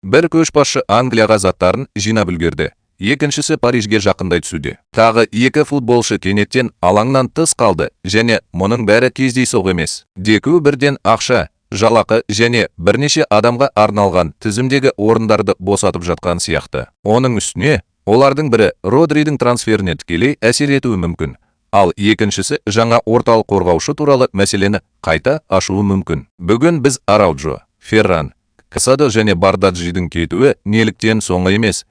Бір көшбасшы Англияға заттарын жинап үлгерді, екіншісі Парижге жақындай түсуде. Тағы екі футболшы кенеттен алаңнан тыс қалды және мұның бәрі кездейсоқ емес. Деку бірден ақша, жалақы және бірнеше адамға арналған тізімдегі орындарды босатып жатқан сияқты. Оның үстіне, олардың бірі Родридің трансферіне тікелей әсер етуі мүмкін, ал екіншісі жаңа орталық қорғаушы туралы мәселені қайта ашуы мүмкін. Бүгін біз Араужо, Ферран, Касадо және Бардаджидің кетуі неліктен соңы емес,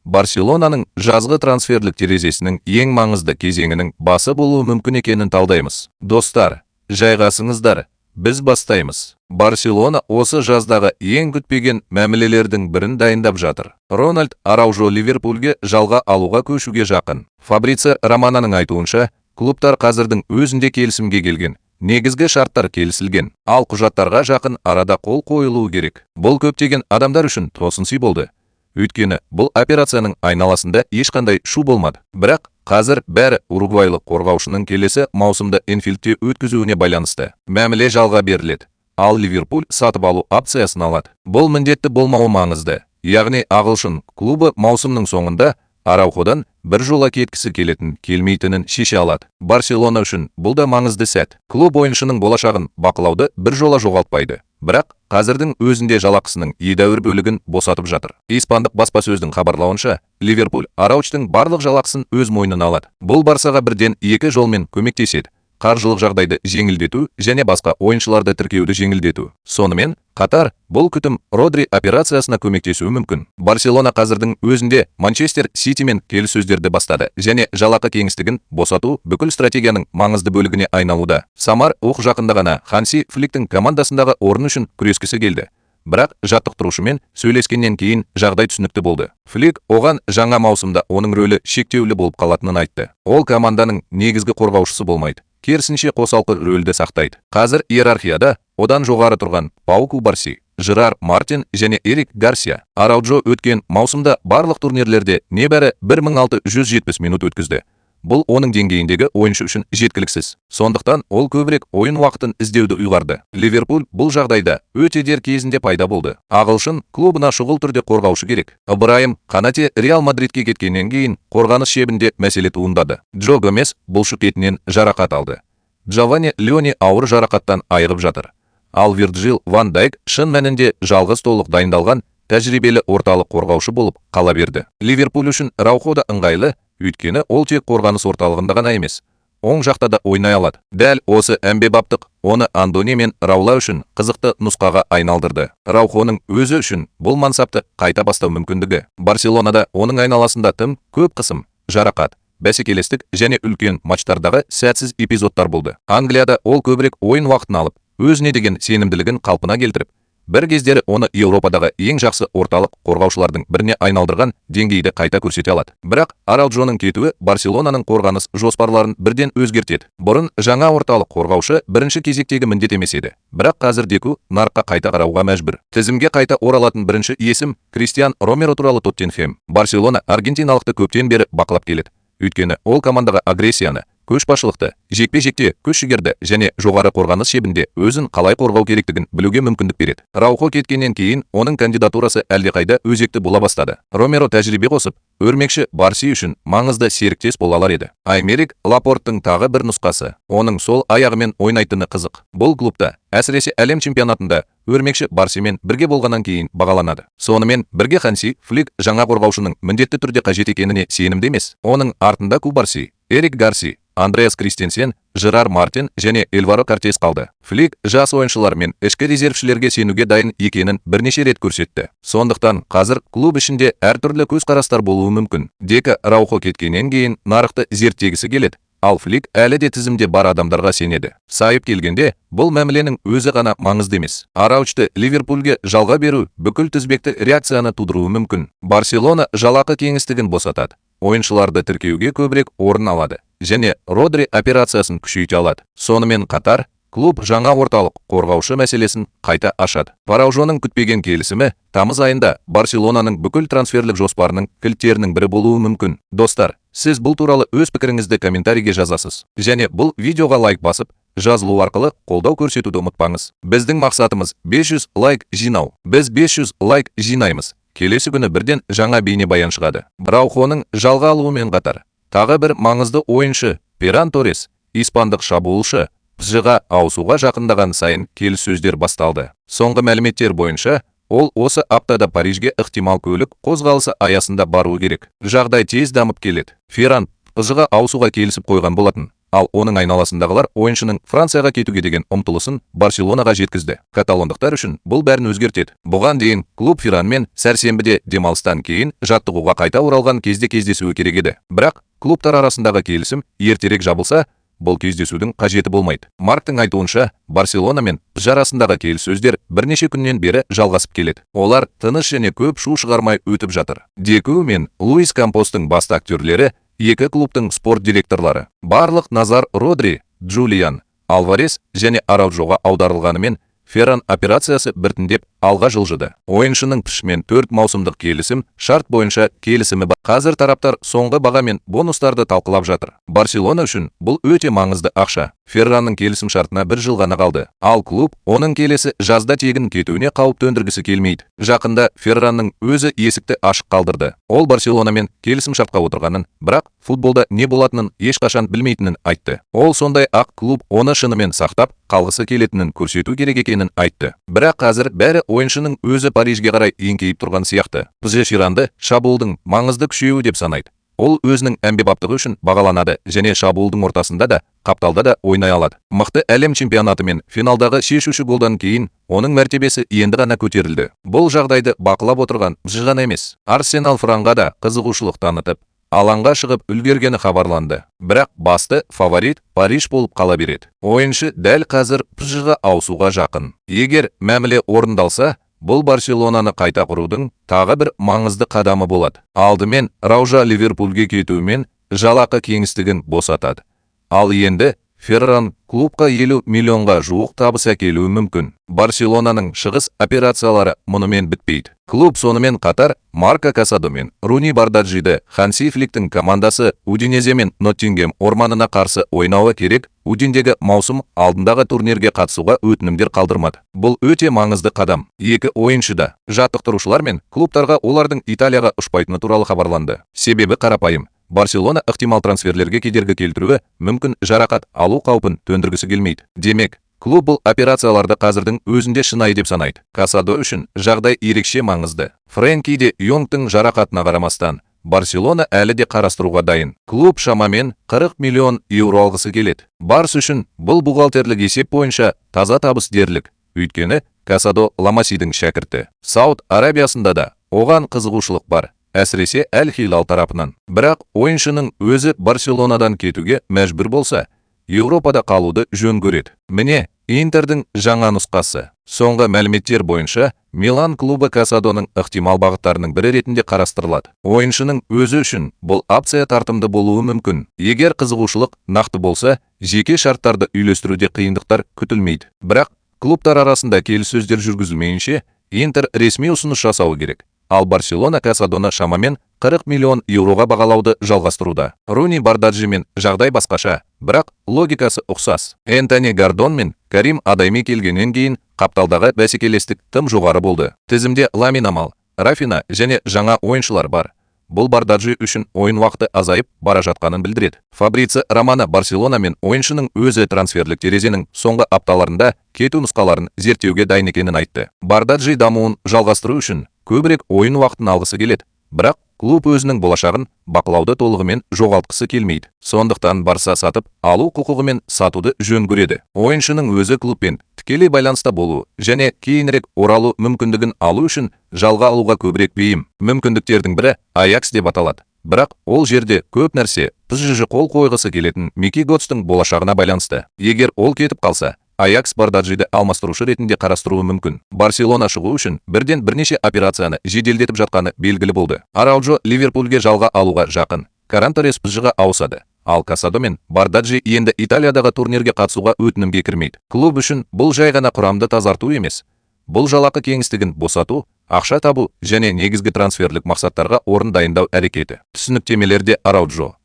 Барселонаның жазғы трансферлік терезесінің ең маңызды кезеңінің басы болуы мүмкін екенін талдаймыз. Достар, жайғасыңыздар, біз бастаймыз. Барселона осы жаздағы ең күтпеген мәмілелердің бірін дайындап жатыр. Рональд Араужо Ливерпульге жалға алуға көшуге жақын. Фабрицио Романоның айтуынша, клубтар қазірдің өзінде келісімге келген. Негізгі шарттар келісілген, ал құжаттарға жақын арада қол қойылуы керек. Бұл көптеген адамдар үшін тосын сый болды. Өйткені бұл операцияның айналасында ешқандай шу болмады. Бірақ қазір бәрі уругвайлық қорғаушының келесі маусымды Энфилдте өткізуіне байланысты. Мәміле жалға беріледі, ал Ливерпуль сатып алу опциясын алады. Бұл міндетті болмауы маңызды. Яғни ағылшын клубы маусымның соңында Арауходан бір жола кеткісі келетін, келмейтінін шеше алады. Барселона үшін бұл да маңызды сәт. Клуб ойыншының болашағын бақылауды бір жола жоғалтпайды. Бірақ қазірдің өзінде жалақысының едәуір бөлігін босатып жатыр. Испандық баспасөздің хабарлауынша, Ливерпуль Араучтың барлық жалақысын өз мойнына алады. Бұл Барсаға бірден екі жолмен көмектеседі: қаржылық жағдайды жеңілдету және басқа ойыншыларды тіркеуді жеңілдету. Сонымен қатар, бұл күтім Родри операциясына көмектесуі мүмкін. Барселона қазірдің өзінде Манчестер Ситимен келіссөздерді бастады және жалақы кеңістігін босату бүкіл стратегияның маңызды бөлігіне айналуда. Самар Ух жақында ғана Ханси Фликтің командасындағы орын үшін күрескісі келді. Бірақ жаттықтырушымен сөйлескеннен кейін жағдай түсінікті болды. Флик оған жаңа маусымда оның рөлі шектеулі болып қалатынын айтты. Ол команданың негізгі қорғаушысы болмайды. Керісінше, қосалқы рөлді сақтайды. Қазір иерархияда одан жоғары тұрған Пау Кубарси, Жерар Мартин және Эрик Гарсия. Араужо өткен маусымда барлық турнирлерде небәрі 1670 минут өткізді. Бұл оның деңгейіндегі ойыншы үшін жеткіліксіз. Сондықтан ол көбірек ойын уақытын іздеуді ұйғарды. Ливерпуль бұл жағдайда өте дер кезінде пайда болды. Ағылшын клубына шұғыл түрде қорғаушы керек. Ыбырайым Конате Реал Мадридке кеткеннен кейін қорғаныс шебінде мәселе туындады. Джо Гомес бұлшық етінен жарақат алды. Джованни Леони ауыр жарақаттан айығып жатыр. Ал Вирджил ван Дайк шын мәнінде жалғыз толық дайындалған тәжірибелі орталық қорғаушы болып қала берді. Ливерпуль үшін Раухо да ыңғайлы, өйткені ол тек қорғаныс орталығында ғана емес, оң жақта да ойнай алады. Дәл осы әмбебаптық оны Андони мен Раула үшін қызықты нұсқаға айналдырды. Раухоның өзі үшін бұл мансапты қайта бастау мүмкіндігі. Барселонада оның айналасында тым көп қысым, жарақат, бәсекелестік және үлкен матчтардағы сәтсіз эпизодтар болды. Англияда ол көбірек ойын уақытын алып, өзіне деген сенімділігін қалпына келтіріп, бір кездері оны Еуропадағы ең жақсы орталық қорғаушылардың біріне айналдырған деңгейді қайта көрсете алады. Бірақ Араужоның кетуі Барселонаның қорғаныс жоспарларын бірден өзгертеді. Бұрын жаңа орталық қорғаушы бірінші кезектегі міндет емес еді. Бірақ қазір Деку нарыққа қайта қарауға мәжбүр. Тізімге қайта оралатын бірінші есім Кристиан Ромеро туралы. Тоттенхэм. Барселона аргентиналықты көптен бері бақылап келеді. Өйткені ол командаға агрессияны, көшбасшылықты, жекпе-жекте күш-жігерді және жоғары қорғаныс шебінде өзін қалай қорғау керектігін білуге мүмкіндік береді. Раухо кеткеннен кейін оның кандидатурасы әлдеқайда өзекті бола бастады. Ромеро тәжірибе қосып, өрмекші Барси үшін маңызды серіктес бола алар еді. Аймерик Лапорттың тағы бір нұсқасы. Оның сол аяғымен ойнайтыны қызық. Бұл клубта, әсіресе әлем чемпионатында өрмекші Барсимен бірге болғаннан кейін бағаланады. Сонымен бірге Ханси Флик жаңа қорғаушының міндетті түрде қажет екеніне сенімді емес. Оның артында Кубарси, Эрик Гарси, Андреас Кристенсен, Жерар Мартин және Эльваро Кортес қалды. Флик жас ойыншылар мен ішкі резервшілерге сенуге дайын екенін бірнеше рет көрсетті. Сондықтан қазір клуб ішінде әртүрлі көзқарастар болуы мүмкін. Деко Раухо кеткеннен кейін нарықты зерттегісі келеді, ал Флик әлі де тізімде бар адамдарға сенеді. Сайып келгенде, бұл мәміленің өзі ғана маңызды емес. Араучты Ливерпульге жалға беру бүкіл тізбекті реакцияны тудыруы мүмкін. Барселона жалақы кеңістігін босатады, ойыншыларды тіркеуге көбірек орын алады және Родри операциясын күшейте алады. Сонымен қатар, клуб жаңа орталық қорғаушы мәселесін қайта ашады. Араужоның күтпеген келісімі тамыз айында Барселонаның бүкіл трансферлік жоспарының кілттерінің бірі болуы мүмкін. Достар, сіз бұл туралы өз пікіріңізді комментарийге жазасыз. Және бұл видеоға лайк басып, Жазылу арқылы қолдау көрсетуді ұмытпаңыз. Біздің мақсатымыз 500 лайк жинау. Біз 500 лайк жинаймыз. Келесі күні бірден жаңа бейнебаян шығады. Араухоның жалға алуымен қатар тағы бір маңызды ойыншы Ферран Торрес, испандық шабуылшы, ПСЖ-ға ауысуға жақындаған сайын келіссөздер басталды. Соңғы мәліметтер бойынша, ол осы аптада Парижге ықтимал көлік қозғалысы аясында баруы керек. Жағдай тез дамып келеді. Ферран ПСЖ-ға ауысуға келісіп қойған болатын. Ал оның айналасындағылар ойыншының Францияға кетуге деген ұмтылысын Барселонаға жеткізді. Каталондықтар үшін бұл бәрін өзгертеді. Бұған дейін клуб Ферранмен сәрсенбіде демалыстан кейін жаттығуға қайта оралған кезде кездесуі керек еді. Бірақ клубтар арасындағы келісім ертерек жабылса, бұл кездесудің қажеті болмайды. Марктың айтуынша, Барселона мен ПСЖ арасындағы келіссөздер бірнеше күннен бері жалғасып келеді. Олар тыныш және көп шу шығармай өтіп жатыр. Деку мен Луис Кампостың басты актерлері екі клубтың спорт директорлары. Барлық назар Родри, Джулиан Алварес және Араужоға аударылғанымен, Ферран операциясы біртіндеп алға жылжыды. Ойыншының ПСЖ-мен 4 маусымдық келісім шарт бойынша келісімі бар. Қазір тараптар соңғы баға мен бонустарды талқылап жатыр. Барселона үшін бұл өте маңызды ақша. Ферранның келісім шартына бір жыл ғана қалды. Ал клуб оның келесі жазда тегін кетуіне қауіп төндіргісі келмейді. Жақында Ферранның өзі есікті ашық қалдырды. Ол Барселонамен келісім шартқа отырғанын, бірақ футболда не болатынын ешқашан білмейтінін айтты. Ол сондай ақ клуб оны шынымен сақтап қалғысы келетінін көрсету керек екенін айтты. Бірақ қазір бәрі ойыншының өзі Парижге қарай еңкейіп тұрған сияқты. ПСЖ Ферранды шабуылдың маңызды күшеюі деп санайды. Ол өзінің әмбебаптығы үшін бағаланады және шабуылдың ортасында да, қапталда да ойнай алады. Мықты әлем чемпионаты мен финалдағы шешуші голдан кейін оның мәртебесі енді ғана көтерілді. Бұл жағдайды бақылап отырған ПСЖ ғана емес. Арсенал Франға да қызығушылық танытып, алаңға шығып үлгергені хабарланды. Бірақ басты фаворит Париж болып қала береді. Ойыншы дәл қазір ПСЖ-ға ауысуға жақын. Егер мәміле орындалса, бұл Барселонаны қайта құрудың тағы бір маңызды қадамы болады. Алдымен Раужа Ливерпульге кетуімен жалақы кеңістігін босатады. Ал енді Ферран клубқа 50 миллионға жуық табыс әкелуі мүмкін. Барселонаның шығыс операциялары мұнымен бітпейді. Клуб сонымен қатар Марко Касадо мен Руни Бардаджиді Ханси Фликтің командасы Удинезе мен Ноттингем орманына қарсы ойнауы керек. Удиндегі маусым алдындағы турнирге қатысуға өтінімдер қалдырмады. Бұл өте маңызды қадам. Екі ойыншы да жаттықтырушылар мен клубтарға олардың Италияға ұшпайтыны туралы хабарланды. Себебі қарапайым. Барселона ықтимал трансферлерге кедергі келтіруі мүмкін жарақат алу қаупін төндіргісі келмейді. Демек, клуб бұл операцияларды қазірдің өзінде шынайы деп санайды. Касадо үшін жағдай ерекше маңызды. Фрэнки де Йонгтың жарақатына қарамастан, Барселона әлі де қарастыруға дайын. Клуб шамамен 40 миллион еуро алғысы келеді. Барс үшін бұл бухгалтерлік есеп бойынша таза табыс дерлік. Өйткені Касадо Ламасидің шәкірті. Сауд Арабиясында да оған қызығушылық бар. Әсіресе Әл-Хилал тарапынан. Бірақ ойыншының өзі Барселонадан кетуге мәжбүр болса, Еуропада қалуды жөн көреді. Міне, Интердің жаңа нұсқасы. Соңғы мәліметтер бойынша, Милан клубы Касадоның ықтимал бағыттарының бірі ретінде қарастырылады. Ойыншының өзі үшін бұл опция тартымды болуы мүмкін. Егер қызығушылық нақты болса, жеке шарттарды үйлестіруде қиындықтар күтілмейді. Бірақ клубтар арасында келіссөздер жүргізілмейінше, Интер ресми ұсыныс жасауы керек. Ал Барселона Касадоны шамамен 40 миллион еуроға бағалауды жалғастыруда. Руни Бардаджимен жағдай басқаша, бірақ логикасы ұқсас. Энтони Гордон мен Карим Адайми келгеннен кейін қапталдағы бәсекелестік тым жоғары болды. Тізімде Ламин Ямал, Рафина және жаңа ойыншылар бар. Бұл Бардаджи үшін ойын уақыты азайып бара жатқанын білдіреді. Фабрицио Романо Барселона мен ойыншының өзі трансферлік терезенің соңғы апталарында кету нұсқаларын зерттеуге дайын екенін айтты. Бардаджи дамуын жалғастыру үшін көбірек ойын уақытын алғысы келеді, бірақ клуб өзінің болашағын бақылауды толығымен жоғалтқысы келмейді. Сондықтан Барса сатып алу құқығымен сатуды жөн көреді. Ойыншының өзі клубпен тікелей байланыста болу және кейінірек оралу мүмкіндігін алу үшін жалға алуға көбірек бейім. Мүмкіндіктердің бірі Аякс деп аталады. Бірақ ол жерде көп нәрсе ПСЖ қол қойғысы келетін Мики Готстың болашағына байланысты. Егер ол кетіп қалса, Аякс Бардаджиді алмастырушы ретінде қарастыруы мүмкін. Барселона шығу үшін бірден бірнеше операцияны жеделдетіп жатқаны белгілі болды. Араужо Ливерпульге жалға алуға жақын. Ферран Торрес ПСЖ-ға ауысады. Ал Касадо мен Бардаджи енді Италиядағы турнирге қатысуға өтінімге кірмейді. Клуб үшін бұл жай ғана құрамды тазарту емес. Бұл жалақы кеңістігін босату, ақша табу және негізгі трансферлік мақсаттарға орын дайындау әрекеті. Түсініктемелерде Араужо,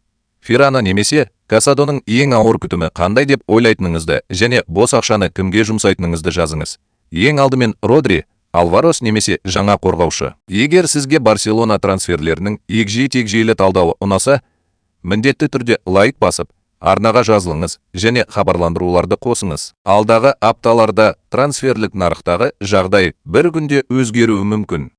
Феррана немесе Касадоның ең ауыр күтімі қандай деп ойлайтыныңызды және бос ақшаны кімге жұмсайтыныңызды жазыңыз. Ең алдымен Родри, Алварос немесе жаңа қорғаушы. Егер сізге Барселона трансферлерінің егжей-тегжейлі талдауы ұнаса, міндетті түрде лайк басып, арнаға жазылыңыз және хабарландыруларды қосыңыз. Алдағы апталарда трансферлік нарықтағы жағдай бір күнде өзгеруі мүмкін.